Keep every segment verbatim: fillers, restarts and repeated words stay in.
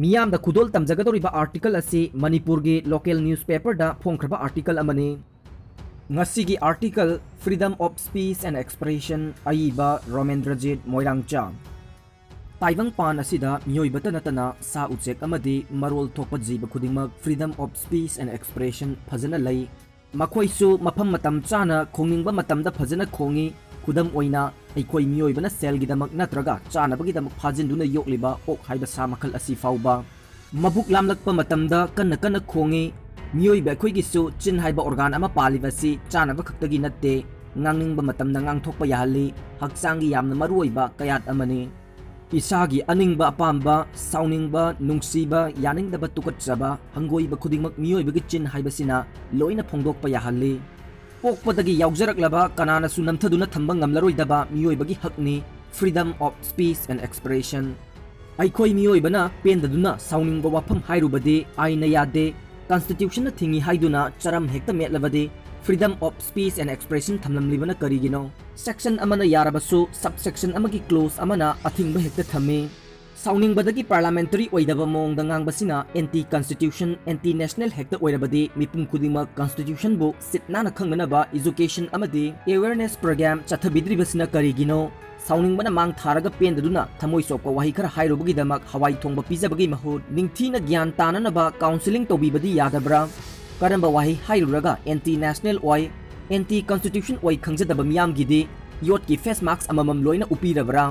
ꯃꯤꯌꯥꯝꯗ ꯈꯨꯗꯣꯜ ꯇꯝꯖꯒꯗꯧꯔꯤꯕ article ꯑꯁꯤ ꯃꯅꯤꯄꯨꯔꯒꯤ local newspaperꯗ ꯐꯣꯡꯈ꯭ꯔꯕ article ꯑꯃꯅꯤ꯫ ꯉꯁꯤꯒꯤ article, Freedom of Speech and Expression, ꯑꯏꯕ ꯔꯣꯃꯦꯟꯗ꯭ꯔꯖꯤꯠ ꯃꯣꯏꯔꯥꯡꯆꯥ꯫ ꯇꯥꯏꯕꯪꯄꯥꯟ ꯑꯁꯤꯗ ꯃꯤꯑꯣꯏꯕꯇ ꯅꯠꯇꯅ ꯁꯥ ꯎꯆꯦꯛ ꯑꯃꯗꯤ ꯃꯔꯣꯜ ꯊꯣꯛꯄ ꯖꯤꯕ ꯈꯨꯗꯤꯡꯃꯛ freedom of speech and expression ꯐꯖꯅ ꯂꯩ꯫ ꯃꯈꯣꯏꯁꯨ ꯃꯐꯝ ꯃꯇꯝ ꯆꯥꯅ ꯈꯣꯡꯅꯤꯡꯕ ꯃꯇꯝꯗ ꯐꯖꯅ ꯈꯣꯡꯏ꯫ ꯈꯨꯗꯝ ꯑꯣꯏꯅ, ꯑꯩꯈꯣꯏ ꯃꯤꯑꯣꯏꯕꯅ ꯁꯦꯜꯒꯤꯗꯃꯛ ꯅꯠꯇ꯭ꯔꯒ ꯆꯥꯅꯕꯒꯤꯗꯃꯛ ꯐꯥꯖꯤꯟꯗꯨꯅ ꯌꯣꯛꯂꯤꯕ ꯑꯣꯛ ꯍꯥꯏꯕ ꯁꯥ ꯃꯈꯜ ꯑꯁꯤ ꯐꯥꯎꯕ꯫ ꯃꯕꯨꯛ ꯂꯥꯝꯂꯛꯄ ꯃꯇꯝꯗ ꯀꯟꯅ ꯀꯟꯅ ꯈꯣꯡꯏ꯫ ꯃꯤꯑꯣꯏꯕ ꯑꯩꯈꯣꯏꯒꯤꯁꯨ ꯆꯤꯟ ꯍꯥꯏꯕ organ ꯑꯃ ꯄꯥꯜꯂꯤꯕ ꯑꯁꯤ ꯆꯥꯅꯕ ꯈꯛꯇꯒꯤ ꯅꯠꯇꯦ, ꯉꯥꯡꯅꯤꯡꯕ ꯃꯇꯝꯗ ꯉꯥꯡꯊꯣꯛꯄ ꯌꯥꯍꯜꯂꯤ, ꯍꯛꯆꯥꯡꯒꯤ ꯌꯥꯝꯅ ꯃꯔꯨꯑꯣꯏꯕ ꯀꯌꯥꯠ ꯑꯃꯅꯤ꯫ ꯏꯁꯥꯒꯤ ꯑꯅꯤꯡꯕ ꯑꯄꯥꯝꯕ, ꯁꯥꯎꯅꯤꯡꯕ, ꯅꯨꯡꯁꯤꯕ, ꯌꯥꯅꯤꯡꯗꯕ, ꯇꯨꯀꯠꯆꯕ, ꯍꯪꯒꯣꯏꯕ ꯈꯨꯗꯤꯡꯃꯛ ꯃꯤꯑꯣꯏꯕꯒꯤ ꯆꯤꯟ ꯍꯥꯏꯕꯁꯤꯅ ꯂꯣꯏꯅ ꯐꯣꯡꯗꯣꯛꯄ ꯌꯥꯍꯜꯂꯤ꯫ ꯄꯣꯛꯄꯗꯒꯤ ꯌꯥꯎꯖꯔꯛꯂꯕ ꯀꯅꯥꯅꯁꯨ ꯅꯝꯊꯗꯨꯅ ꯊꯝꯕ ꯉꯝꯂꯔꯣꯏꯗꯕ ꯃꯤꯑꯣꯏꯕꯒꯤ ꯍꯛꯅꯤ freedom of speech and expression꯫ ꯑꯩꯈꯣꯏ ꯃꯤꯑꯣꯏꯕꯅ ꯄꯦꯟꯗꯗꯨꯅ ꯁꯥꯎꯅꯤꯡꯕ ꯋꯥꯐꯝ ꯍꯥꯏꯔꯨꯕꯗꯤ ꯑꯥꯏꯟꯅ ꯌꯥꯗꯦ꯫ Constitutionꯅ ꯊꯤꯡꯏ ꯍꯥꯏꯗꯨꯅ ꯆꯔꯝ ꯍꯦꯛꯇ ꯃꯦꯠꯂꯕꯗꯤ freedom of speech and expression ꯊꯝꯂꯝꯂꯤꯕꯅ ꯀꯔꯤꯒꯤꯅꯣ? Section ꯑꯃꯅ ꯌꯥꯔꯕꯁꯨ subsection ꯑꯃꯒꯤ clause ꯑꯃꯅ ꯑꯊꯤꯡꯕ ꯍꯦꯛꯇ ꯊꯝꯃꯤ꯫ ꯁꯥꯎꯅꯤꯡꯕꯗꯒꯤ parliamentary ꯑꯣꯏꯗꯕ ꯃꯑꯣꯡꯗ ꯉꯥꯡꯕꯁꯤꯅ anti constitution, anti national ꯍꯦꯛꯇ ꯑꯣꯏꯔꯕꯗꯤ ꯃꯤꯄꯨꯝ ꯈꯨꯗꯤꯡꯃꯛ constitutionꯕꯨ ꯁꯤꯠ ꯅꯥꯟꯅ ꯈꯪꯅꯅꯕ education ꯑꯃꯗꯤ awareness program ꯆꯠꯊꯕꯤꯗ꯭ꯔꯤꯕꯁꯤꯅ ꯀꯔꯤꯒꯤꯅꯣ? ꯁꯥꯎꯅꯤꯡꯕꯅ ꯃꯥꯡ ꯊꯥꯔꯒ ꯄꯦꯟꯗꯗꯨꯅ ꯊꯃꯣꯏ ꯁꯣꯛꯄ ꯋꯥꯍꯩ ꯈꯔ ꯍꯥꯏꯔꯨꯕꯒꯤꯗꯃꯛ ꯍꯋꯥꯏ ꯊꯣꯡꯕ ꯄꯤꯖꯕꯒꯤ ꯃꯍꯨꯠ ꯅꯤꯡꯊꯤꯅ ꯒ꯭ꯌꯥꯟ ꯇꯥꯅꯅꯕ counselling ꯇꯧꯕꯤꯕꯗꯤ ꯌꯥꯗꯕ꯭ꯔꯥ? ꯀꯔꯝꯕ ꯋꯥꯍꯩ ꯍꯥꯏꯔꯨꯔꯒ anti national ꯑꯣꯏ, anti constitution ꯑꯣꯏ ꯈꯪꯖꯗꯕ ꯃꯤꯌꯥꯝꯒꯤꯗꯤ ꯌꯣꯠꯀꯤ face mask ꯑꯃꯃꯝ ꯂꯣꯏꯅ ꯎꯞꯄꯤꯔꯕ꯭ꯔꯥ?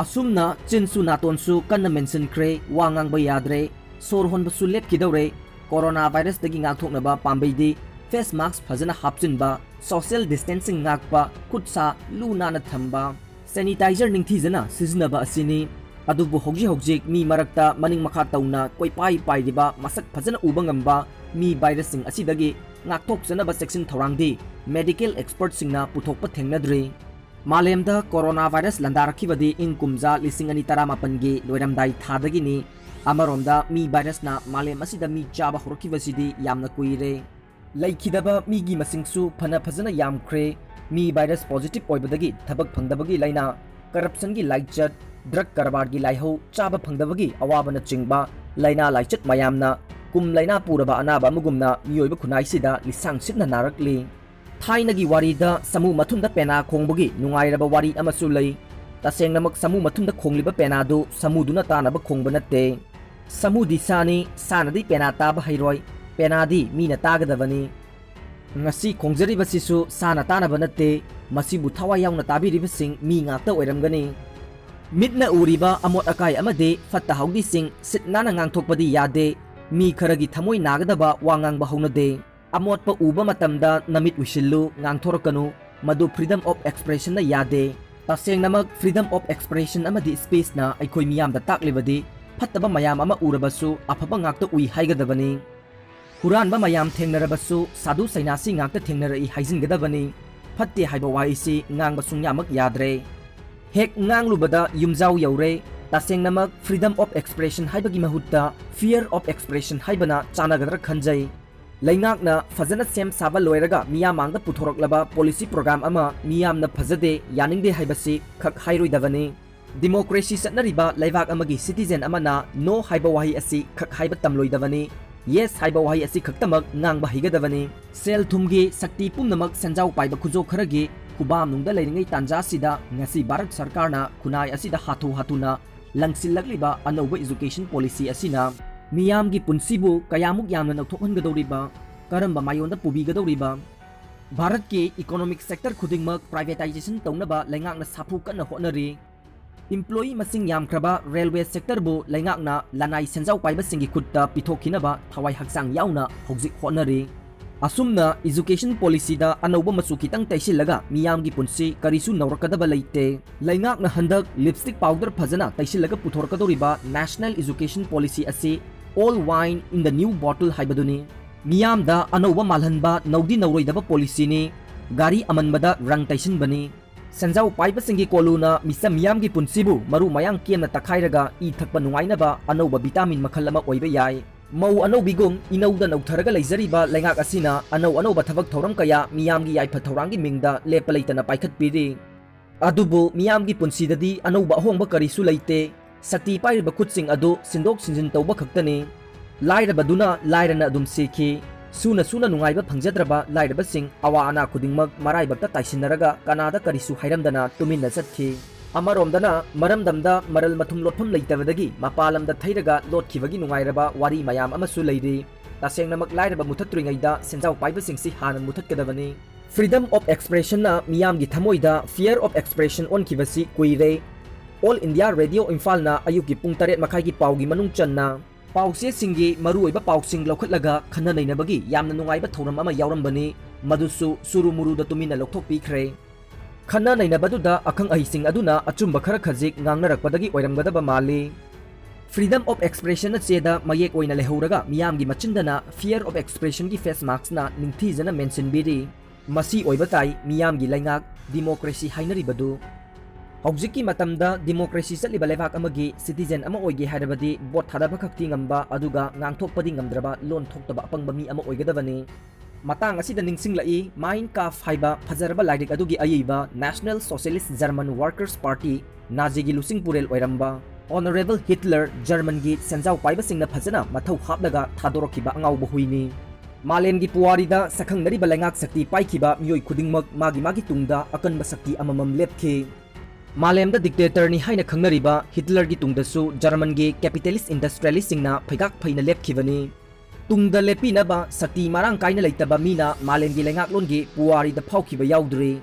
ꯑꯁꯨꯝꯅ ꯆꯤꯟꯁꯨ ꯅꯥꯇꯣꯟꯁꯨ ꯀꯟꯅ ꯃꯦꯟꯁꯤꯟꯈ꯭ꯔꯦ, ꯋꯥ ꯉꯥꯡꯕ ꯌꯥꯗ꯭ꯔꯦ, ꯁꯣꯔ ꯍꯣꯟꯕꯁꯨ ꯂꯦꯞꯈꯤꯗꯧꯔꯦ꯫ Corona virusꯇꯒꯤ ꯉꯥꯛꯊꯣꯛꯅꯕ ꯄꯥꯝꯕꯩꯗꯤ face mask ꯐꯖꯅ ꯍꯥꯞꯆꯤꯟꯕ, social distancing ꯉꯥꯛꯄ, ꯈꯨꯠ ꯁꯥ ꯂꯨ ꯅꯥꯟꯅ ꯊꯝꯕ, sanitizer ꯅꯤꯡꯊꯤꯖꯅ ꯁꯤꯖꯤꯟꯅꯕ ꯑꯁꯤꯅꯤ꯫ ꯑꯗꯨꯕꯨ ꯍꯧꯖꯤꯛ ꯍꯧꯖꯤꯛ ꯃꯤ ꯃꯔꯛꯇ ꯃꯅꯤꯡ ꯃꯈꯥ ꯇꯧꯅ ꯀꯣꯏꯄꯥꯏ ꯄꯥꯏꯔꯤꯕ ꯃꯁꯛ ꯐꯖꯅ ꯎꯕ ꯉꯝꯕ ꯃꯤ virusꯁꯤꯡ ꯑꯁꯤꯗꯒꯤ ꯉꯥꯛꯊꯣꯛꯆꯅꯕ ꯆꯦꯛꯁꯤꯟ ꯊꯧꯔꯥꯡꯗꯤ medical expertꯁꯤꯡꯅ ꯄꯨꯊꯣꯛꯄ ꯊꯦꯡꯅꯗ꯭ꯔꯤ꯫ ꯃꯥꯂꯦꯝꯗ corona virus ꯂꯥꯟꯗꯥꯔꯛꯈꯤꯕꯗꯤ ꯏꯪ ꯀꯨꯝꯖꯥ ꯂꯤꯁꯤꯡ ꯑꯅꯤ ꯇꯔꯥꯃꯥꯄꯟꯒꯤ ꯂꯣꯏꯔꯝꯗꯥꯏ ꯊꯥꯗꯒꯤꯅꯤ꯫ ꯑꯃꯔꯣꯝꯗ ꯃꯤ virusꯅ ꯃꯥꯂꯦꯝ ꯑꯁꯤꯗ ꯃꯤ ꯆꯥꯕ ꯍꯧꯔꯛꯈꯤꯕꯁꯤꯗꯤ ꯌꯥꯝꯅ ꯀꯨꯏꯔꯦ꯫ ꯂꯩꯈꯤꯗꯕ ꯃꯤꯒꯤ ꯃꯁꯤꯡꯁꯨ ꯐꯅ ꯐꯖꯅ ꯌꯥꯝꯈ꯭ꯔꯦ꯫ ꯃꯤ virus positive ꯑꯣꯏꯕꯗꯒꯤ ꯊꯕꯛ ꯐꯪꯗꯕꯒꯤ ꯂꯥꯏꯅꯥ, corruptionꯒꯤ ꯂꯥꯏꯆꯠ, drug ꯀꯔꯕꯥꯔꯒꯤ ꯂꯥꯏꯍꯧ, ꯆꯥꯕ ꯐꯪꯗꯕꯒꯤ ꯑꯋꯥꯕꯅꯆꯤꯡꯕ ꯂꯥꯏꯅꯥ ꯂꯥꯏꯆꯠ ꯃꯌꯥꯝꯅ ꯀꯨꯝ ꯂꯥꯏꯅꯥ ꯄꯨꯔꯕ ꯑꯅꯥꯕ ꯑꯃꯒꯨꯝꯅ ꯃꯤꯑꯣꯏꯕ ꯈꯨꯟꯅꯥꯏꯁꯤꯗ ꯂꯤꯁꯥꯡ ꯁꯤꯠꯅ ꯅꯥꯔꯛꯂꯤ꯫ ꯊꯥꯏꯅꯒꯤ ꯋꯥꯔꯤꯗ ꯁꯥꯃꯨ ꯃꯊꯨꯟꯗ ꯄꯦꯅꯥ ꯈꯣꯡꯕꯒꯤ ꯅꯨꯡꯉꯥꯏꯔꯕ ꯋꯥꯔꯤ ꯑꯃꯁꯨ ꯂꯩ꯫ ꯇꯁꯦꯡꯅꯃꯛ ꯁꯥꯃꯨ ꯃꯊꯨꯟꯗ ꯈꯣꯡꯂꯤꯕ ꯄꯦꯅꯥꯗꯨ ꯁꯥꯃꯨꯗꯨꯅ ꯇꯥꯅꯕ ꯈꯣꯡꯕ ꯅꯠꯇꯦ꯫ ꯁꯥꯃꯨꯗꯤ ꯁꯥꯅꯤ, ꯁꯥꯅꯗꯤ ꯄꯦꯅꯥ ꯇꯥꯕ ꯍꯩꯔꯣꯏ, ꯄꯦꯅꯥꯗꯤ ꯃꯤꯅ ꯇꯥꯒꯗꯕꯅꯤ꯫ ꯉꯁꯤ ꯈꯣꯡꯖꯔꯤꯕꯁꯤꯁꯨ ꯁꯥꯅ ꯇꯥꯅꯕ ꯅꯠꯇꯦ, ꯃꯁꯤꯕꯨ ꯊꯋꯥꯏ ꯌꯥꯎꯅ ꯇꯥꯕꯤꯔꯤꯕꯁꯤꯡ ꯃꯤ ꯉꯥꯛꯇ ꯑꯣꯏꯔꯝꯒꯅꯤ꯫ ꯃꯤꯠꯅ ꯎꯔꯤꯕ ꯑꯃꯣꯠ ꯑꯀꯥꯏ ꯑꯃꯗꯤ ꯐꯠꯇ ꯍꯥꯎꯗꯤꯁꯤꯡ ꯁꯤꯠ ꯅꯥꯟꯅ ꯉꯥꯡꯊꯣꯛꯄꯗꯤ ꯌꯥꯗꯦ꯫ ꯃꯤ ꯈꯔꯒꯤ ꯊꯃꯣꯏ ꯅꯥꯒꯗꯕ ꯋꯥ ꯉꯥꯡꯕ ꯍꯧꯅꯗꯦ꯫ ꯑꯃꯣꯠꯄ ꯎꯕ ꯃꯇꯝꯗ ꯅꯃꯤꯠ ꯎꯏꯁꯤꯜꯂꯨ, ꯉꯥꯡꯊꯣꯔꯛꯀꯅꯨ꯫ ꯃꯗꯨ freedom of expressionꯅ ꯌꯥꯗꯦ꯫ ꯇꯁꯦꯡꯅꯃꯛ freedom of expression ꯑꯃꯗꯤ spaceꯅ ꯑꯩꯈꯣꯏ ꯃꯤꯌꯥꯝꯗ ꯇꯥꯛꯂꯤꯕꯗꯤ ꯐꯠꯇꯕ ꯃꯌꯥꯝ ꯑꯃ ꯎꯔꯕꯁꯨ ꯑꯐꯕ ꯉꯥꯛꯇ ꯎꯏ ꯍꯥꯏꯒꯗꯕꯅꯤ꯫ ꯍꯨꯔꯥꯟꯕ ꯃꯌꯥꯝ ꯊꯦꯡꯅꯔꯕꯁꯨ ꯁꯥꯗꯨ ꯁꯩꯅꯥꯁꯤ ꯉꯥꯛꯇ ꯊꯦꯡꯅꯔꯛꯏ ꯍꯥꯏꯖꯤꯟꯒꯗꯕꯅꯤ꯫ ꯐꯠꯇꯦ ꯍꯥꯏꯕ ꯋꯥꯍꯩꯁꯤ ꯉꯥꯡꯕ ꯁꯨꯡꯌꯥꯃꯛ ꯌꯥꯗ꯭ꯔꯦ꯫ ꯍꯦꯛ ꯉꯥꯡꯂꯨꯕꯗ ꯌꯨꯝꯖꯥꯎ ꯌꯧꯔꯦ꯫ ꯇꯁꯦꯡꯅꯃꯛ freedom of expression ꯍꯥꯏꯕꯒꯤ ꯃꯍꯨꯠꯇ fear of expression ꯍꯥꯏꯕꯅ ꯆꯥꯟꯅꯒꯗ꯭ꯔꯥ ꯈꯟꯖꯩ꯫ ꯂꯩꯉꯥꯛꯅ ꯐꯖꯅ ꯁꯦꯝ ꯁꯥꯕ ꯂꯣꯏꯔꯒ ꯃꯤꯌꯥꯝ ꯃꯥꯡꯗ ꯄꯨꯊꯣꯔꯛꯂꯕ policy program ꯑꯃ ꯃꯤꯌꯥꯝꯅ ꯐꯖꯗꯦ, ꯌꯥꯅꯤꯡꯗꯦ ꯍꯥꯏꯕꯁꯤ ꯈꯛ ꯍꯥꯏꯔꯣꯏꯗꯕꯅꯤ꯫ Democracy ꯆꯠꯅꯔꯤꯕ ꯂꯩꯕꯥꯛ ꯑꯃꯒꯤ citizen ꯑꯃꯅ no ꯍꯥꯏꯕ ꯋꯥꯍꯩ ꯑꯁꯤ ꯈꯛ ꯍꯥꯏꯕ ꯇꯝꯂꯣꯏꯗꯕꯅꯤ꯫ Yes ꯍꯥꯏꯕ ꯋꯥꯍꯩ ꯑꯁꯤ ꯈꯛꯇꯃꯛ ꯉꯥꯡꯕ ꯍꯩꯒꯗꯕꯅꯤ꯫ ꯁꯦꯜ ꯊꯨꯝꯒꯤ ꯁꯛꯇꯤ ꯄꯨꯝꯅꯃꯛ ꯁꯦꯟꯖꯥꯎ ꯄꯥꯏꯕ ꯈꯨꯖꯣ ꯈꯔꯒꯤ ꯈꯨꯕꯥꯝꯅꯨꯡꯗ ꯂꯩꯔꯤꯉꯩ ꯇꯥꯟꯖꯥꯁꯤꯗ ꯉꯁꯤ ꯚꯥꯔꯠ ꯁꯔꯀꯥꯔꯅ ꯈꯨꯟꯅꯥꯏ ꯑꯁꯤꯗ ꯍꯥꯊꯨ ꯍꯥꯊꯨꯅ ꯂꯪꯁꯤꯜꯂꯛꯂꯤꯕ ꯑꯅꯧꯕ education policy ꯑꯁꯤꯅ ꯃꯤꯌꯥꯝꯒꯤ ꯄꯨꯟꯁꯤꯕꯨ ꯀꯌꯥꯃꯨꯛ ꯌꯥꯝꯅ ꯅꯧꯊꯣꯛꯍꯟꯒꯗꯧꯔꯤꯕ, ꯀꯔꯝꯕ ꯃꯥꯏꯑꯣꯟꯗ ꯄꯨꯕꯤꯒꯗꯧꯔꯤꯕ? ꯚꯥꯔꯠꯀꯤ economic sector ꯈꯨꯗꯤꯡꯃꯛ privatization ꯇꯧꯅꯕ ꯂꯩꯉꯥꯛꯅ ꯁꯥꯐꯨ ꯀꯟꯅ ꯍꯣꯠꯅꯔꯤ꯫ Employee ꯃꯁꯤꯡ ꯌꯥꯝꯈ꯭ꯔꯕ railway sectorꯕꯨ ꯂꯩꯉꯥꯛꯅ ꯂꯅꯥꯏ ꯁꯦꯟꯖꯥꯎ ꯄꯥꯏꯕꯁꯤꯡꯒꯤ ꯈꯨꯠꯇ ꯄꯤꯊꯣꯛꯈꯤꯅꯕ ꯊꯋꯥꯏ ꯍꯛꯆꯥꯡ ꯌꯥꯎꯅ ꯍꯧꯖꯤꯛ ꯍꯣꯠꯅꯔꯤ꯫ ꯑꯁꯨꯝꯅ education policyꯗ ꯑꯅꯧꯕ ꯃꯆꯨ ꯈꯤꯇꯪ ꯇꯩꯁꯤꯜꯂꯒ ꯃꯤꯌꯥꯝꯒꯤ ꯄꯨꯟꯁꯤ ꯀꯔꯤꯁꯨ ꯅꯧꯔꯛꯀꯗꯕ ꯂꯩꯇꯦ꯫ ꯂꯩꯉꯥꯛꯅ ꯍꯟꯗꯛ lipstick powder ꯐꯖꯅ ꯇꯩꯁꯤꯜꯂꯒ ꯄꯨꯊꯣꯔꯛꯀꯗꯧꯔꯤꯕ National Education Policy ꯑꯁꯤ Old Wine in the New Bottle ꯍꯥꯏꯕꯗꯨꯅꯤ꯫ ꯃꯤꯌꯥꯝꯗ ꯑꯅꯧꯕ ꯃꯥꯜꯍꯟꯕ ꯅꯧꯗꯤ ꯅꯧꯔꯣꯏꯗꯕ policyꯅꯤ꯫ ꯒꯥꯔꯤ ꯑꯃꯟꯕꯗ ꯔꯪ ꯇꯩꯁꯤꯟꯕꯅꯤ꯫ ꯁꯦꯟꯖꯥꯎ ꯄꯥꯏꯕꯁꯤꯡꯒꯤ ꯀꯣꯂꯨꯅ ꯃꯤꯆꯝ ꯃꯤꯌꯥꯝꯒꯤ ꯄꯨꯟꯁꯤꯕꯨ ꯃꯔꯨ ꯃꯌꯥꯡ ꯀꯦꯝꯅ ꯇꯛꯈꯥꯏꯔꯒ ꯏ ꯊꯛꯄ ꯅꯨꯡꯉꯥꯏꯅꯕ ꯑꯅꯧꯕ vitamin ꯃꯈꯜ ꯑꯃ ꯑꯣꯏꯕ ꯌꯥꯏ꯫ ꯃꯧ ꯑꯅꯧꯕꯤꯒꯨꯝ ꯏꯅꯧꯗ ꯅꯧꯊꯔꯒ ꯂꯩꯖꯔꯤꯕ ꯂꯩꯉꯥꯛ ꯑꯁꯤꯅ ꯑꯅꯧ ꯑꯅꯧꯕ ꯊꯕꯛ ꯊꯧꯔꯝ ꯀꯌꯥ ꯃꯤꯌꯥꯝꯒꯤ ꯌꯥꯏꯐ ꯊꯧꯔꯥꯡꯒꯤ ꯃꯤꯡꯗ ꯂꯦꯞꯄ ꯂꯩꯇꯅ ꯄꯥꯏꯈꯠꯄꯤꯔꯤ꯫ ꯑꯗꯨꯕꯨ ꯃꯤꯌꯥꯝꯒꯤ ꯄꯨꯟꯁꯤꯗꯗꯤ ꯑꯅꯧꯕ ꯑꯍꯣꯡꯕ ꯀꯔꯤꯁꯨ ꯂꯩꯇꯦ꯫ ꯁꯛꯇꯤ ꯄꯥꯏꯔꯤꯕ ꯈꯨꯠꯁꯤꯡ ꯑꯗꯨ ꯁꯤꯟꯗꯣꯛ ꯁꯤꯟꯖꯤꯟ ꯇꯧꯕ ꯈꯛꯇꯅꯤ꯫ ꯂꯥꯏꯔꯕꯗꯨꯅ ꯂꯥꯏꯔꯅ ꯑꯗꯨꯝ ꯁꯤꯈꯤ꯫ ꯁꯨꯅ ꯁꯨꯅ ꯅꯨꯡꯉꯥꯏꯕ ꯐꯪꯖꯗ꯭ꯔꯕ ꯂꯥꯏꯔꯕꯁꯤꯡ ꯑꯋꯥ ꯑꯅꯥ ꯈꯨꯗꯤꯡꯃꯛ ꯃꯔꯥꯏꯕꯛꯇ ꯇꯥꯏꯁꯤꯟꯅꯔꯒ ꯀꯅꯥꯗ ꯀꯔꯤꯁꯨ ꯍꯥꯏꯔꯝꯗꯅ ꯇꯨꯃꯤꯟꯅ ꯆꯠꯈꯤ꯫ ꯑꯃꯔꯣꯝꯗꯅ ꯃꯔꯝꯗꯝꯗ ꯃꯔꯜ ꯃꯊꯨꯝ ꯂꯣꯠꯐꯝ ꯂꯩꯇꯕꯗꯒꯤ ꯃꯄꯥꯟ ꯂꯝꯗ ꯊꯩꯔꯒ ꯂꯣꯠꯈꯤꯕꯒꯤ ꯅꯨꯡꯉꯥꯏꯔꯕ ꯋꯥꯔꯤ ꯃꯌꯥꯝ ꯑꯃꯁꯨ ꯂꯩꯔꯤ꯫ ꯇꯁꯦꯡꯅꯃꯛ ꯂꯥꯏꯔꯕ ꯃꯨꯊꯠꯇ꯭ꯔꯤꯉꯩꯗ ꯁꯦꯟꯖꯥꯎ ꯄꯥꯏꯕꯁꯤꯡꯁꯤ ꯍꯥꯟꯅ ꯃꯨꯊꯠꯀꯗꯕꯅꯤ꯫ Freedom of Expressionꯅ ꯃꯤꯌꯥꯝꯒꯤ ꯊꯃꯣꯏꯗ Fear of Expression ꯑꯣꯟꯈꯤꯕꯁꯤ ꯀꯨꯏꯔꯦ꯫ All India Radio ꯏꯝꯐꯥꯜꯅ ꯑꯌꯨꯛꯀꯤ ꯄꯨꯡ ꯇꯔꯦꯠ ꯃꯈꯥꯏꯒꯤ ꯄꯥꯎꯒꯤ ꯃꯅꯨꯡ ꯆꯟꯅ ꯄꯥꯎꯆꯦꯁꯤꯡꯒꯤ ꯃꯔꯨꯑꯣꯏꯕ ꯄꯥꯎꯁꯤꯡ ꯂꯧꯈꯠꯂꯒ ꯈꯟꯅ ꯅꯩꯅꯕꯒꯤ ꯌꯥꯝꯅ ꯅꯨꯡꯉꯥꯏꯕ ꯊꯧꯔꯝ ꯑꯃ ꯌꯥꯎꯔꯝꯕꯅꯤ꯫ ꯃꯗꯨꯁꯨ ꯁꯨꯔꯨ ꯃꯨꯔꯨꯗ ꯇꯨꯃꯤꯟꯅ ꯂꯧꯊꯣꯛꯄꯤꯈ꯭ꯔꯦ꯫ ꯈꯟꯅ ꯅꯩꯅꯕꯗꯨꯗ ꯑꯈꯪ ꯑꯍꯩꯁꯤꯡ ꯑꯗꯨꯅ ꯑꯆꯨꯝꯕ ꯈꯔ ꯈꯖꯤꯛ ꯉꯥꯡꯅꯔꯛꯄꯗꯒꯤ ꯑꯣꯏꯔꯝꯒꯗꯕ ꯃꯥꯜꯂꯤ꯫ Freedom of Expressionꯅ ꯆꯦꯗ ꯃꯌꯦꯛ ꯑꯣꯏꯅ ꯂꯩꯍꯧꯔꯒ ꯃꯤꯌꯥꯝꯒꯤ ꯃꯆꯤꯟꯗꯅ Fear of Expressionꯒꯤ face maskꯅ ꯅꯤꯡꯊꯤꯖꯅ ꯃꯦꯟꯁꯤꯟꯕꯤꯔꯤ꯫ ꯃꯁꯤ ꯑꯣꯏꯕ ꯇꯥꯏ ꯃꯤꯌꯥꯝꯒꯤ ꯂꯩꯉꯥꯛ, democracy ꯍꯥꯏꯅꯔꯤꯕꯗꯨ꯫ ꯍꯧꯖꯤꯛꯀꯤ ꯃꯇꯝꯗ democracy ꯆꯠꯂꯤꯕ ꯂꯩꯕꯥꯛ ꯑꯃꯒꯤ citizen ꯑꯃ ꯑꯣꯏꯒꯦ ꯍꯥꯏꯔꯕꯗꯤ vote ꯊꯥꯗꯕ ꯈꯛꯇꯤ ꯉꯝꯕ ꯑꯗꯨꯒ ꯉꯥꯡꯊꯣꯛꯄꯗꯤ ꯉꯝꯗ꯭ꯔꯕ ꯂꯣꯟ ꯊꯣꯛꯇꯕ ꯑꯄꯪꯕ ꯃꯤ ꯑꯃ ꯑꯣꯏꯒꯗꯕꯅꯤ꯫ ꯃꯇꯥꯡ ꯑꯁꯤꯗ ꯅꯤꯡꯁꯤꯡꯂꯛꯏ Mein Kampf ꯍꯥꯏꯕ ꯐꯖꯔꯕ ꯂꯥꯏꯔꯤꯛ ꯑꯗꯨꯒꯤ ꯑꯏꯕ National Socialist German Workers Party, ꯅꯥꯖꯤꯒꯤ ꯂꯨꯆꯤꯡ ꯄꯨꯔꯦꯜ ꯑꯣꯏꯔꯝꯕ Honorable Hitler, ꯖꯔꯃꯟꯒꯤ ꯁꯦꯟꯖꯥꯎ ꯄꯥꯏꯕꯁꯤꯡꯅ ꯐꯖꯅ ꯃꯊꯧ ꯍꯥꯞꯂꯒ ꯊꯥꯗꯣꯔꯛꯈꯤꯕ ꯑꯉꯥꯎꯕ ꯍꯨꯏꯅꯤ꯫ ꯃꯥꯂꯦꯝꯒꯤ ꯄꯨꯋꯥꯔꯤꯗ ꯁꯛꯈꯪꯅꯔꯤꯕ ꯂꯩꯉꯥꯛ ꯁꯛꯇꯤ ꯄꯥꯏꯈꯤꯕ ꯃꯤꯑꯣꯏ ꯈꯨꯗꯤꯡꯃꯛ ꯃꯥꯒꯤ ꯃꯥꯒꯤ ꯇꯨꯡꯗ ꯑꯀꯟꯕ ꯁꯛꯇꯤ ꯑꯃꯃꯝ ꯂꯦꯞꯈꯤ꯫ ꯃꯥꯂꯦꯝꯗ dictatorꯅꯤ ꯍꯥꯏꯅ ꯈꯪꯅꯔꯤꯕ Hitlerꯒꯤ ꯇꯨꯡꯗꯁꯨ ꯖꯔꯃꯟꯒꯤ capitalist industrialistꯁꯤꯡꯅ ꯐꯩꯒꯥꯛ ꯐꯩꯅ ꯂꯦꯞꯈꯤꯕꯅꯤ꯫ ꯇꯨꯡꯗ ꯂꯦꯞꯄꯤꯅꯕ ꯁꯛꯇꯤ ꯃꯔꯥꯡ ꯀꯥꯏꯅ ꯂꯩꯇꯕ ꯃꯤꯅ ꯃꯥꯂꯦꯝꯒꯤ ꯂꯩꯉꯥꯛꯂꯣꯟꯒꯤ ꯄꯨꯋꯥꯔꯤꯗ ꯐꯥꯎꯈꯤꯕ ꯌꯥꯎꯗ꯭ꯔꯤ꯫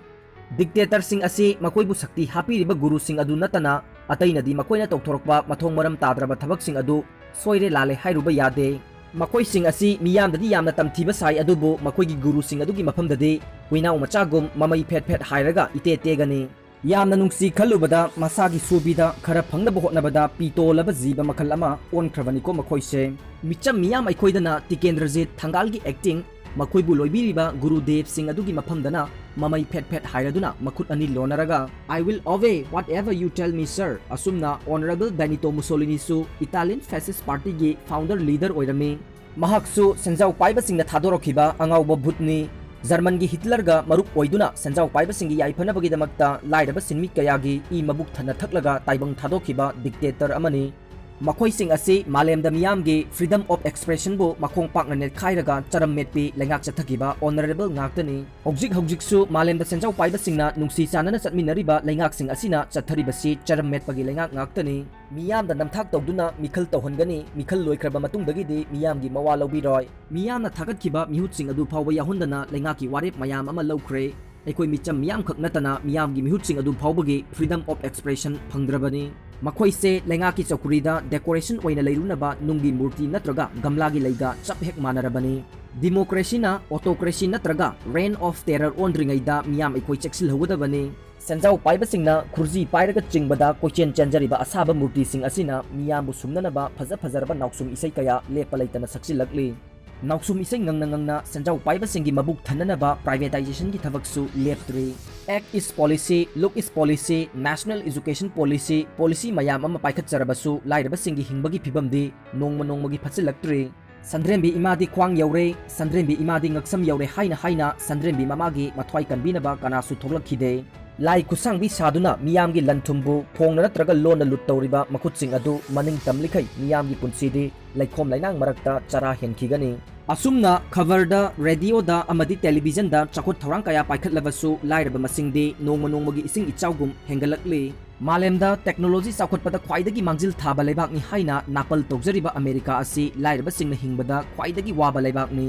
Dictatorꯁꯤꯡ ꯑꯁꯤ ꯃꯈꯣꯏꯕꯨ ꯁꯛꯇꯤ ꯍꯥꯞꯄꯤꯔꯤꯕ ꯒꯨꯔꯨꯁꯤꯡ ꯑꯗꯨ ꯅꯠꯇꯅ ꯑꯇꯩꯅꯗꯤ ꯃꯈꯣꯏꯅ ꯇꯧꯊꯣꯔꯛꯄ ꯃꯊꯣꯡ ꯃꯔꯝ ꯇꯥꯗ꯭ꯔꯕ ꯊꯕꯛꯁꯤꯡ ꯑꯗꯨ ꯁꯣꯏꯔꯦ ꯂꯥꯜꯂꯦ ꯍꯥꯏꯔꯨꯕ ꯌꯥꯗꯦ꯫ ꯃꯈꯣꯏꯁꯤꯡ ꯑꯁꯤ ꯃꯤꯌꯥꯝꯗꯗꯤ ꯌꯥꯝꯅ ꯇꯝꯊꯤꯕ ꯁꯥꯏ, ꯑꯗꯨꯕꯨ ꯃꯈꯣꯏꯒꯤ ꯒꯨꯔꯨꯁꯤꯡ ꯑꯗꯨꯒꯤ ꯃꯐꯝꯗꯗꯤ ꯍꯨꯏꯅꯥꯎ ꯃꯆꯥꯒꯨꯝ ꯃꯃꯩ ꯐꯦꯠ ꯐꯦꯠ ꯍꯥꯏꯔꯒ ꯏꯇꯦ ꯇꯦꯒꯅꯤ꯫ ꯌꯥꯝꯅ ꯅꯨꯡꯁꯤ ꯈꯜꯂꯨꯕꯗ ꯃꯁꯥꯒꯤ ꯁꯨꯕꯤꯗ ꯈꯔ ꯐꯪꯅꯕ ꯍꯣꯠꯅꯕꯗ ꯄꯤ ꯇꯣꯜꯂꯕ ꯖꯤꯕ ꯃꯈꯜ ꯑꯃ ꯑꯣꯟꯈ꯭ꯔꯕꯅꯤꯀꯣ ꯃꯈꯣꯏꯁꯦ꯫ ꯃꯤꯆꯝ ꯃꯤꯌꯥꯝ ꯑꯩꯈꯣꯏꯗꯅ ꯇꯤꯀꯦꯟꯗ꯭ꯔꯖꯤꯠ ꯊꯪꯒꯥꯜꯒꯤ acting, ꯃꯈꯣꯏꯕꯨ ꯂꯣꯏꯕꯤꯔꯤꯕ ꯒꯨꯔꯨ ꯗꯦꯕꯁꯤꯡ ꯑꯗꯨꯒꯤ ꯃꯐꯝꯗꯅ ꯃꯃꯩ ꯐꯦꯠ ꯐꯦꯠ ꯍꯥꯏꯔꯗꯨꯅ ꯃꯈꯨꯠ ꯑꯅꯤ ꯂꯣꯟꯅꯔꯒ "I will obey whatever you tell me, sir" ꯑꯁꯨꯝꯅ Honorable Benito Mussoliniꯁꯨ Italian fascist partyꯒꯤ founder leader ꯑꯣꯏꯔꯝꯃꯤ꯫ ꯃꯍꯥꯛꯁꯨ ꯁꯦꯟꯖꯥꯎ ꯄꯥꯏꯕꯁꯤꯡꯅ ꯊꯥꯗꯣꯔꯛꯈꯤꯕ ꯑꯉꯥꯎꯕ ꯚꯨꯠꯅꯤ꯫ ꯖꯔꯃꯟꯒꯤ ꯍꯤꯠꯂꯔꯒ ꯃꯔꯨꯞ ꯑꯣꯏꯗꯨꯅ ꯁꯦꯟꯖꯥꯎ ꯄꯥꯏꯕꯁꯤꯡꯒꯤ ꯌꯥꯏꯐꯅꯕꯒꯤꯗꯃꯛꯇ ꯂꯥꯏꯔꯕ ꯁꯤꯟꯃꯤ ꯀꯌꯥꯒꯤ ꯏ ꯃꯕꯨꯛ ꯊꯟꯅ ꯊꯛꯂꯒ ꯇꯥꯏꯕꯪ ꯊꯥꯗꯣꯛꯈꯤꯕ ꯗꯤꯛꯇꯦꯇꯔ ꯑꯃꯅꯤ꯫ ꯃꯈꯣꯏꯁꯤꯡ ꯑꯁꯤ ꯃꯥꯂꯦꯝꯗ ꯃꯤꯌꯥꯝꯒꯤ freedom of expressionꯕꯨ ꯃꯈꯣꯡ ꯄꯥꯛꯅ ꯅꯦꯠꯈꯥꯏꯔꯒ ꯆꯔꯝ ꯃꯦꯠꯄꯤ ꯂꯩꯉꯥꯛ ꯆꯠꯊꯈꯤꯕ honourable ꯉꯥꯛꯇꯅꯤ꯫ ꯍꯧꯖꯤꯛ ꯍꯧꯖꯤꯛꯁꯨ ꯃꯥꯂꯦꯝꯗ ꯁꯦꯟꯖꯥꯎ ꯄꯥꯏꯕꯁꯤꯡꯅ ꯅꯨꯡꯁꯤ ꯆꯥꯟꯅꯅ ꯆꯠꯃꯤꯟꯅꯔꯤꯕ ꯂꯩꯉꯥꯛꯁꯤꯡ ꯑꯁꯤꯅ ꯆꯠꯊꯔꯤꯕꯁꯤ ꯆꯔꯝ ꯃꯦꯠꯄꯒꯤ ꯂꯩꯉꯥꯛ ꯉꯥꯛꯇꯅꯤ꯫ ꯃꯤꯌꯥꯝꯗ ꯅꯝꯊꯥꯛ ꯇꯧꯗꯨꯅ ꯃꯤꯈꯜ ꯇꯧꯍꯟꯒꯅꯤ, ꯃꯤꯈꯜ ꯂꯣꯏꯈ꯭ꯔꯕ ꯃꯇꯨꯡꯗꯒꯤꯗꯤ ꯃꯤꯌꯥꯝꯒꯤ ꯃꯋꯥ ꯂꯧꯕꯤꯔꯣꯏ꯫ ꯃꯤꯌꯥꯝꯅ ꯊꯥꯒꯠꯈꯤꯕ ꯃꯤꯍꯨꯠꯁꯤꯡ ꯑꯗꯨ ꯐꯥꯎꯕ ꯌꯥꯎꯍꯟꯗꯅ ꯂꯩꯉꯥꯛꯀꯤ ꯋꯥꯔꯦꯞ ꯃꯌꯥꯝ ꯑꯃ ꯂꯧꯈ꯭ꯔꯦ꯫ ꯑꯩꯈꯣꯏ ꯃꯤꯆꯝ ꯃꯤꯌꯥꯝꯈꯛ ꯅꯠꯇꯅ ꯃꯤꯌꯥꯝꯒꯤ ꯃꯤꯍꯨꯠꯁꯤꯡ ꯑꯗꯨ ꯐꯥꯎꯕꯒꯤ freedom of expression ꯐꯪꯗ꯭ꯔꯕꯅꯤ꯫ ꯃꯈꯣꯏꯁꯦ ꯂꯩꯉꯥꯛꯀꯤ ꯆꯧꯀ꯭ꯔꯤꯗ decoration ꯑꯣꯏꯅ ꯂꯩꯔꯨꯅꯕ ꯅꯨꯡꯒꯤ ꯃꯨꯔꯇꯤ ꯅꯠꯇ꯭ꯔꯒ ꯒꯝꯂꯥꯒꯤ ꯂꯩꯒ ꯆꯞ ꯍꯦꯛ ꯃꯥꯟꯅꯔꯕꯅꯤ꯫ Democracyꯅ autocracy ꯅꯠꯇ꯭ꯔꯒ reign of terror ꯑꯣꯟꯗ꯭ꯔꯤꯉꯩꯗ ꯃꯤꯌꯥꯝ ꯑꯩꯈꯣꯏ ꯆꯦꯛꯁꯤꯜꯍꯧꯒꯗꯕꯅꯤ꯫ ꯁꯦꯟꯖꯥꯎ ꯄꯥꯏꯕꯁꯤꯡꯅ ꯈꯨꯔꯖꯤ ꯄꯥꯏꯔꯒ ꯆꯤꯡꯕꯗ ꯀꯣꯏꯆꯦꯟ ꯆꯦꯟꯖꯔꯤꯕ ꯑꯁꯥꯕ ꯃꯨꯔꯇꯤꯁꯤꯡ ꯑꯁꯤꯅ ꯃꯤꯌꯥꯝꯕꯨ ꯁꯨꯝꯅꯅꯕ ꯐꯖ ꯐꯖꯔꯕ ꯅꯥꯎꯁꯨꯝ ꯏꯁꯩ ꯀꯌꯥ ꯂꯦꯞꯄ ꯂꯩꯇꯅ ꯁꯛꯆꯤꯜꯂꯛꯂꯤ꯫ ꯅꯥꯎꯁꯨꯝ ꯏꯁꯩ ꯉꯪꯅ ꯉꯪꯅ ꯁꯦꯟꯖꯥꯎ ꯄꯥꯏꯕꯁꯤꯡꯒꯤ ꯃꯕꯨꯛ ꯊꯟꯅꯅꯕ privatizationꯒꯤ ꯊꯕꯛꯁꯨ ꯂꯦꯞꯇ꯭ꯔꯤ꯫ Act is policy, look is policy, national education policy, policy ꯃꯌꯥꯝ ꯑꯃ ꯄꯥꯏꯈꯠꯆꯔꯕꯁꯨ ꯂꯥꯏꯔꯕꯁꯤꯡꯒꯤ ꯍꯤꯡꯕꯒꯤ ꯐꯤꯕꯝꯗꯤ ꯅꯣꯡꯃ ꯅꯣꯡꯃꯒꯤ ꯐꯠꯆꯤꯜꯂꯛꯇ꯭ꯔꯤ꯫ "ꯁꯟꯗ꯭ꯔꯦꯝꯕꯤ ꯏꯃꯥꯗꯤ ꯈ꯭ꯋꯥꯡ ꯌꯧꯔꯦ, ꯁꯟꯗ꯭ꯔꯦꯝꯕꯤ ꯏꯃꯥꯗꯤ ꯉꯛꯁꯝ ꯌꯧꯔꯦ" ꯍꯥꯏꯅ ꯍꯥꯏꯅ ꯁꯟꯗ꯭ꯔꯦꯝꯕꯤ ꯃꯃꯥꯒꯤ ꯃꯊ꯭ꯋꯥꯏ ꯀꯟꯕꯤꯅꯕ ꯀꯅꯥꯁꯨ ꯊꯣꯛꯂꯛꯈꯤꯗꯦ꯫ ꯂꯥꯏ ꯈꯨꯠꯁꯥꯡꯕꯤ ꯁꯥꯗꯨꯅ ꯃꯤꯌꯥꯝꯒꯤ ꯂꯟ ꯊꯨꯝꯕꯨ ꯐꯣꯡꯅ ꯅꯠꯇ꯭ꯔꯒ ꯂꯣꯟꯅ ꯂꯨꯠ ꯇꯧꯔꯤꯕ ꯃꯈꯨꯠꯁꯤꯡ ꯑꯗꯨ ꯃꯅꯤꯡ ꯇꯝꯂꯤꯈꯩ ꯃꯤꯌꯥꯝꯒꯤ ꯄꯨꯟꯁꯤꯗꯤ ꯂꯩꯈꯣꯝ ꯂꯩꯅꯥꯡ ꯃꯔꯛꯇ ꯆꯔꯥ ꯍꯦꯟꯈꯤꯒꯅꯤ꯫ ꯑꯁꯨꯝꯅ ꯈꯕꯔꯗ, ꯔꯦꯗꯤꯑꯣꯗ ꯑꯃꯗꯤ ꯇꯦꯂꯤꯚꯤꯖꯟꯗ ꯆꯥꯎꯈꯠ ꯊꯧꯔꯥꯡ ꯀꯌꯥ ꯄꯥꯏꯈꯠꯂꯕꯁꯨ ꯂꯥꯏꯔꯕ ꯃꯁꯤꯡꯗꯤ ꯅꯣꯡꯃ ꯅꯣꯡꯃꯒꯤ ꯏꯁꯤꯡ ꯏꯆꯥꯎꯒꯨꯝ ꯍꯦꯟꯒꯠꯂꯛꯂꯤ꯫ ꯃꯥꯂꯦꯝꯗ technology ꯆꯥꯎꯈꯠꯄꯗ ꯈ꯭ꯋꯥꯏꯗꯒꯤ ꯃꯥꯡꯖꯤꯜ ꯊꯥꯕ ꯂꯩꯕꯥꯛꯅꯤ ꯍꯥꯏꯅ ꯅꯥꯄꯜ ꯇꯧꯖꯔꯤꯕ ꯑꯃꯦꯔꯤꯀꯥ ꯑꯁꯤ ꯂꯥꯏꯔꯕꯁꯤꯡꯅ ꯍꯤꯡꯕꯗ ꯈ꯭ꯋꯥꯏꯗꯒꯤ ꯋꯥꯕ ꯂꯩꯕꯥꯛꯅꯤ꯫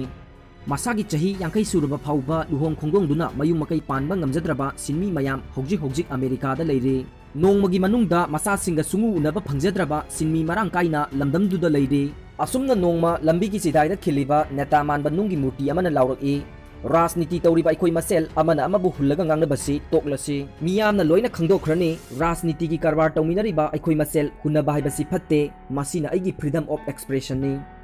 ꯃꯁꯥꯒꯤ ꯆꯍꯤ ꯌꯥꯡꯈꯩ ꯁꯨꯔꯕ ꯐꯥꯎꯕ ꯂꯨꯍꯣꯡ ꯈꯣꯡꯗꯣꯡꯗꯨꯅ ꯃꯌꯨꯝ ꯃꯀꯩ ꯄꯥꯟꯕ ꯉꯝꯖꯗ꯭ꯔꯕ ꯁꯤꯟꯃꯤ ꯃꯌꯥꯝ ꯍꯧꯖꯤꯛ ꯍꯧꯖꯤꯛ ꯑꯃꯦꯔꯤꯀꯥꯗ ꯂꯩꯔꯤ꯫ ꯅꯣꯡꯃꯒꯤ ꯃꯅꯨꯡꯗ ꯃꯆꯥꯁꯤꯡꯒ ꯁꯨꯡꯎ ꯎꯅꯕ ꯐꯪꯖꯗ꯭ꯔꯕ ꯁꯤꯟꯃꯤ ꯃꯔꯥꯡ ꯀꯥꯏꯅ ꯂꯝꯗꯝꯗꯨꯗ ꯂꯩꯔꯤ꯫ ꯑꯁꯨꯝꯅ ꯅꯣꯡꯃ ꯂꯝꯕꯤꯒꯤ ꯆꯤꯗꯥꯏꯗ ꯈꯤꯜꯂꯤꯕ ꯅꯦꯇꯥ ꯃꯥꯟꯕ ꯅꯨꯡꯒꯤ ꯃꯨꯔꯇꯤ ꯑꯃꯅ ꯂꯥꯎꯔꯛꯏ, "ꯔꯥꯖꯅꯤꯇꯤ ꯇꯧꯔꯤꯕ ꯑꯩꯈꯣꯏ ꯃꯁꯦꯜ ꯑꯃꯅ ꯑꯃꯕꯨ ꯍꯨꯜꯂꯒ ꯉꯥꯡꯅꯕꯁꯤ ꯇꯣꯛꯂꯁꯤ꯫ ꯃꯤꯌꯥꯝꯅ ꯂꯣꯏꯅ ꯈꯪꯗꯣꯛꯈ꯭ꯔꯅꯤ, ꯔꯥꯖꯅꯤꯇꯤꯒꯤ ꯀꯔꯕꯥꯔ ꯇꯧꯃꯤꯟꯅꯔꯤꯕ ꯑꯩꯈꯣꯏ ꯃꯁꯦꯜ ꯍꯨꯟꯅꯕ ꯍꯥꯏꯕꯁꯤ ꯐꯠꯇꯦ꯫ ꯃꯁꯤꯅ ꯑꯩꯒꯤ freedom of expressionꯅꯤ"꯫